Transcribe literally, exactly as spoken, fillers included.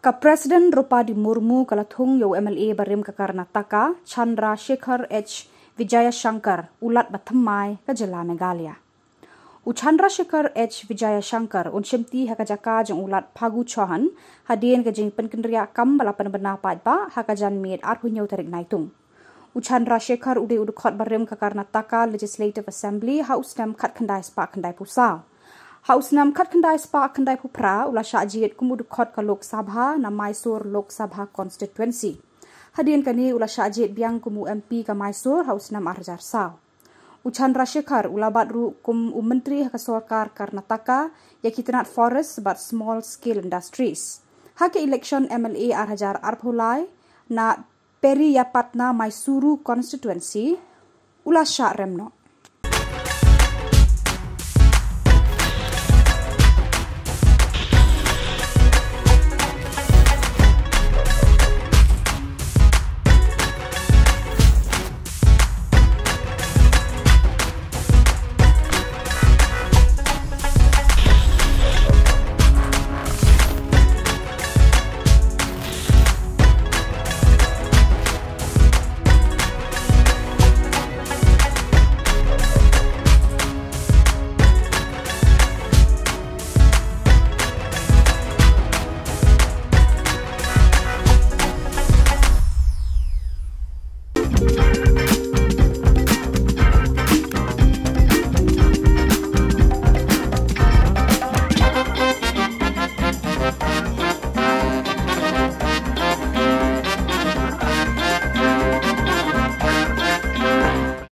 Ka President Droupadi Murmu ka la thung ïa u M L A barim ka Karnataka, Chandrasekhar H Vijayashankar, u Lat bathymmai ka jylla Meghalaya. U Chandrasekhar H Vijayashankar un shimti ha ka jaka jong u Lat Phagu Chauhan hadien ka jingpynkynriah kam ba la pynbna paidbah ha ka janmiet arphew hynñiew tarik Naitung. U Chandrasekhar u dei u dkhot barim ka Karnataka Legislative Assembly ha u snem khatkhyndai spah khyndaiphew saw. Ha u snem khatkhyndai spah khyndaiphew phra u la shah jied kum u dkhot ka Lok Sabha na Mysore Lok Sabha Constituency. Hadien kane u la shah jied biang kum u M P ka Mysore ha u snem ar hajar saw. U Chandrasekhar u la bat ruh kum u myntri ha ka sorkar Karnataka ïa ki tnat forest bad small scale industries. Ha ka election M L A ar hajar arphew lai na Periyapatna Mysuru constituency u la shah rem noh.